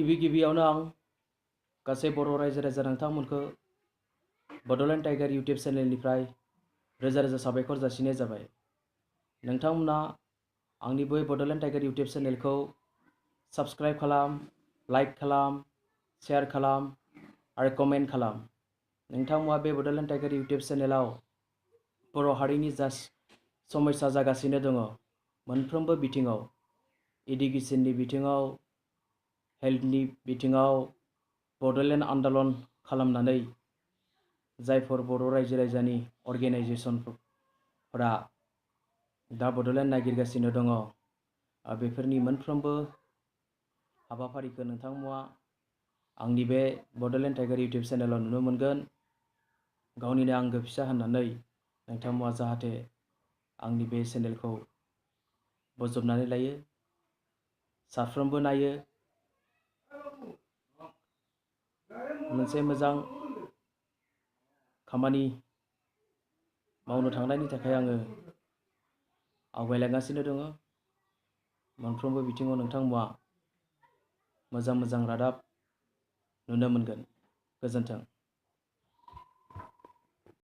गिबियावनो आं गासै बर' रायजो राजा नोंथांमोनखौ बड'लेण्ड टाइगार इउटुब चेनेलनिफ्राय रोजा रोजा साबायखर जासिनाय जाबाय। नोंथांमोना आंनि बै बड'लेण्ड टाइगार इउटुब चेनेलखौ साबस्क्राइब खालाम, लाइक खालाम, शेयार खालाम आरो कमेन्ट खालाम। नोंथांमोना बे बड'लेण्ड टाइगार इउटुब चेनेलाव बर' हारिनि जा समस्या जागासिनो दङ मोनफ्रोमबो बिथिङाव, इडुकेसननि बिथिङाव, हेल्थनि बिथिङाव बड'लेण्ड आन्दलन खालामनानै जायफोर बर' रायजो राजानि अर्गेनाइजेसनफोरा दा बड'लेण्ड नागिरगासिनो दङ, बेफोरनि मोनफ्रोमबो हाबाफारिखौ नोंथांमोना आंनि बे बड'लेण्ड टाइगार इउटुब चेनेलाव नुनो मोनगोन। गावनिनो आंगो फिसा होननानै नोंथांमोना जाहाथे आंनि बे चेनेलखौ बजबनानै लायो, साफ्रोमबो नायो, मोनसे मोजां खामानि मावनो थांनायनि थाखाय आङो आवगायलांगासिनो दङ। मोनफ्रोमबो बिथिङाव नोंथांमोना मोजां मोजां रादाब नुनो मोनगोन। गोजोन्थों।